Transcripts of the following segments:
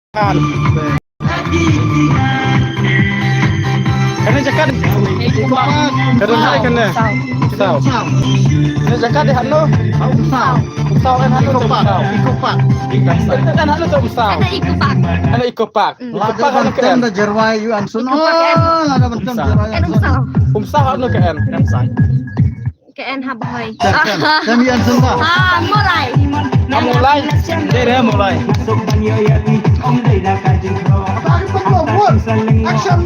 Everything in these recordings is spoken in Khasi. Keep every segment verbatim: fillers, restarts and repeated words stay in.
Kane jaka. Kane jaka kane. Saw. Kane jaka dei hano. Saw. Saw kan hano. Eco Park. Eco Park. Kan hano tu saw. Ada Eco Park. Ada Eco Park. Hmm. Eco Park hano kan. Ada Jerwai yu an sun. Eco Park kan. Oh, ada betul Jerwai. Kan saw. Umsaw hano kan. Kan saw. Ka en ha Bhoi. Tem, tem, tem ïa sumba. Ah, Molai. Ah, Molai. Dei re Molai. Action.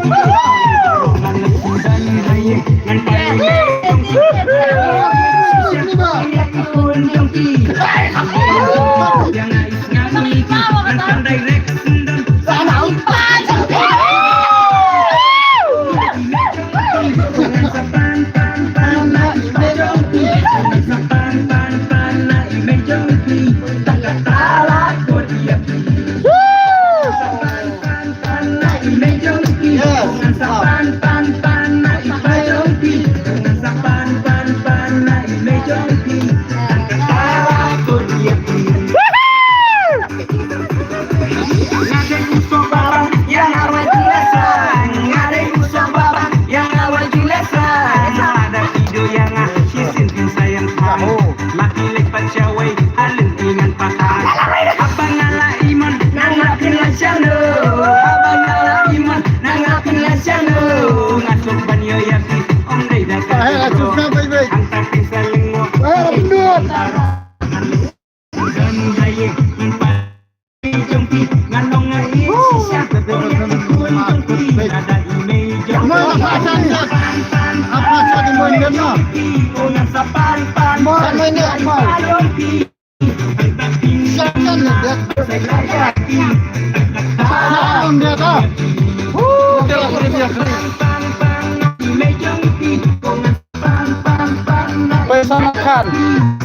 Salman Khan.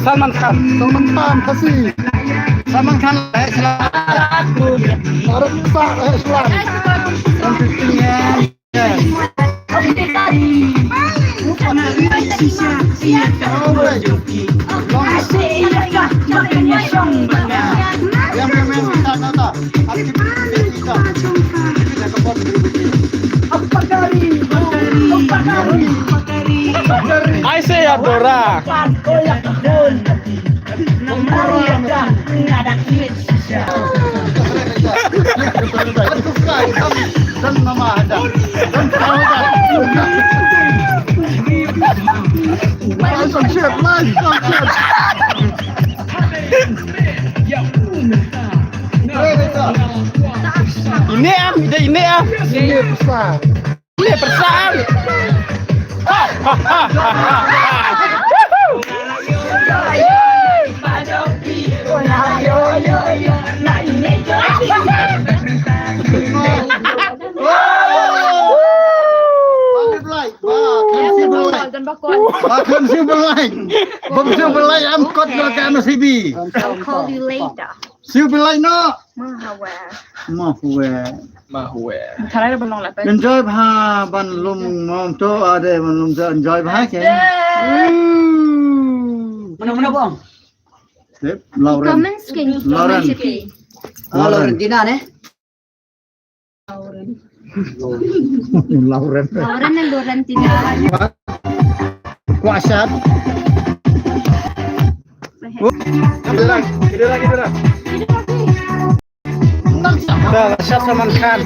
Salman Khan. Salman Khan Khasi. Salman Khan, eh, selamat. Arif Sah, eh, selamat. One fifty, eh. Ai se ya Dora. Ini ah, ini ah. Ini besar. Ini perasaan. I'll call you later. Siew Blai noh. Mahawa. Mahawa. Mahawa. Tharai ra ban long la pe. Enjoy bha ban lum mom to ade ban lum to enjoy bha ke. Mana mana bong. Tip Lauren. Comments ke Lauren. Lauren. Ah, Lauren Tina ne. Lauren. Lauren ne Lauren Tina. Kwasat. Kita lagi, kita lagi, kita lagi. Dah, Shah Salman Khan.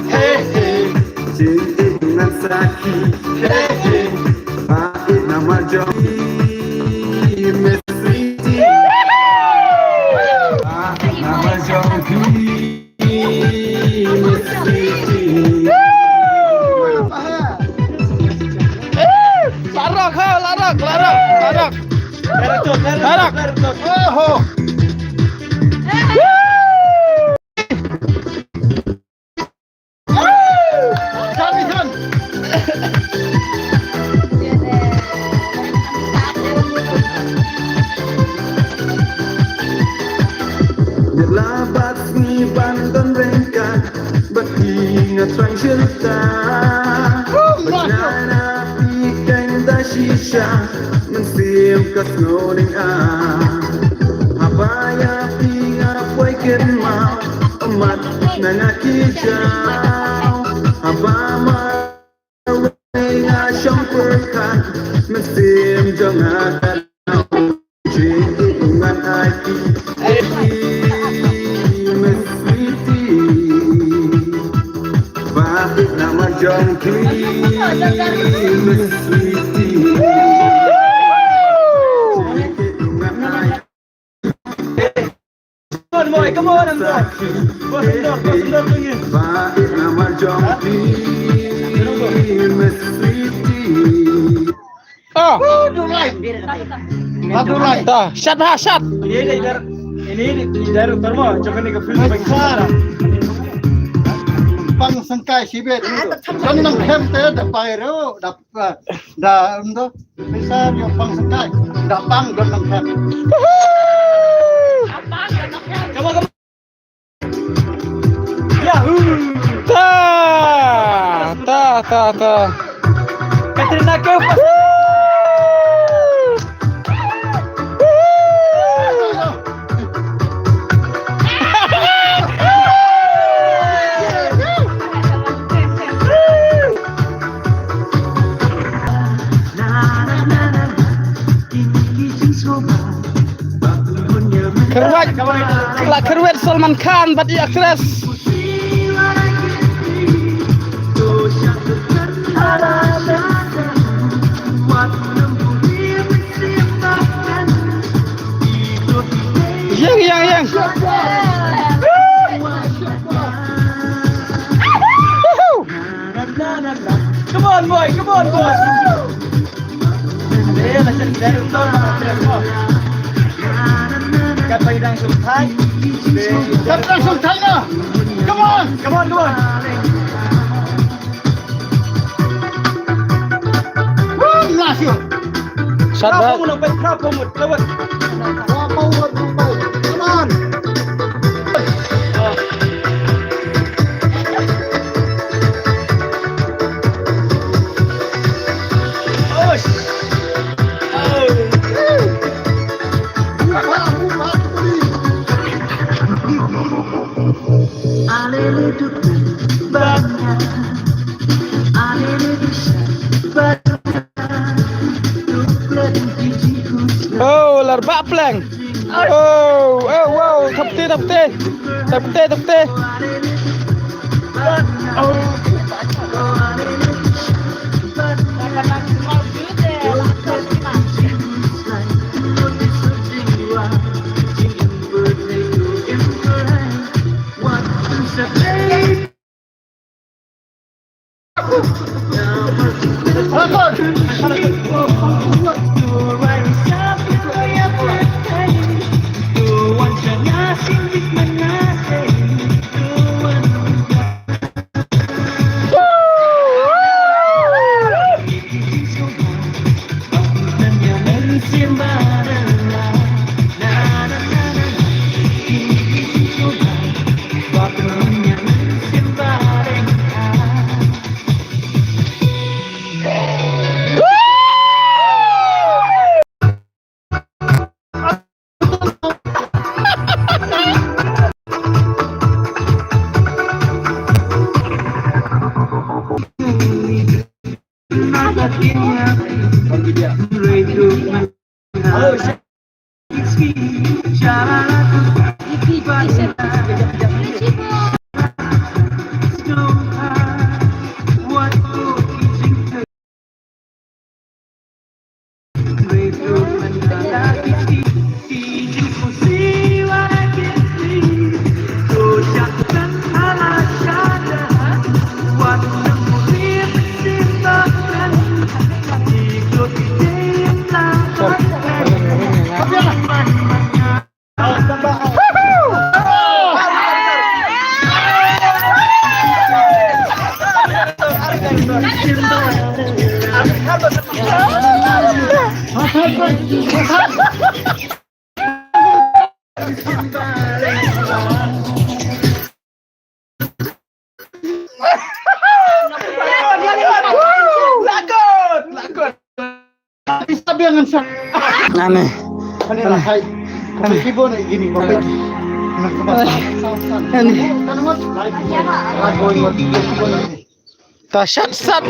Hey, hey. Larok, ha, larok, larok, larok. Larok. Oho. Jan, jan. Ngi la bat sngi ban don ryngkat, bad phi nga thrang shirta. Bad nga na phi kein da shisha, mynsiem ka sngew ning ah. Haba ïa phi nga poi kynmaw, mat na nga ki jaw. Haba ma Nga shong pyrkhat mynsiem jong nga ka nang. Jingkit ngan ai ki, ai ki, my sweetie. Ba it na ma jong ki, my sweetie. Jingkit ngan ai Come on, boy, come on, boy. Boss, boss, boss, boss, boss. Ah. Woo, do right. Ah, do right. Ta, shot ha, shot. Ini, ini, ini, ini, ini, termo, coba ni ke film besar. Pang sengkai sibit. Kan nang hem te da pai ro, da Da, ym do. Pisa ïa pang sengkai. Da pang don nang phet. Woohoo! Come on, come on. Yahoo! Ta, ta, ta, ta. Katrina Kaif. Woohoo! Kyrwat, la kyrwat Salman Khan bad i actress. Ïeng, ïeng, ïeng. Woohoo! Come on, boy, come on, boy. Kat bai dang sum thai. Kat bai dang sum thai na. Come on, come on, come on. Woo, Ignacio. Shot. Bravo, back. Muna, back, bravo, mut, lewat. Bravo, mut, lewat. Come on. Oish. Oh. Oh, lar ba pleng. Oh, oh, wow, thap te, thap te. Thap te, thap te. Lakot, lakot. Tapi sabi ang ansa. Aneh. Ani lah, hai. Kopi kibo ni gini, kopi. Aneh. Kan mat. Lai ko mat. Ta shat sat.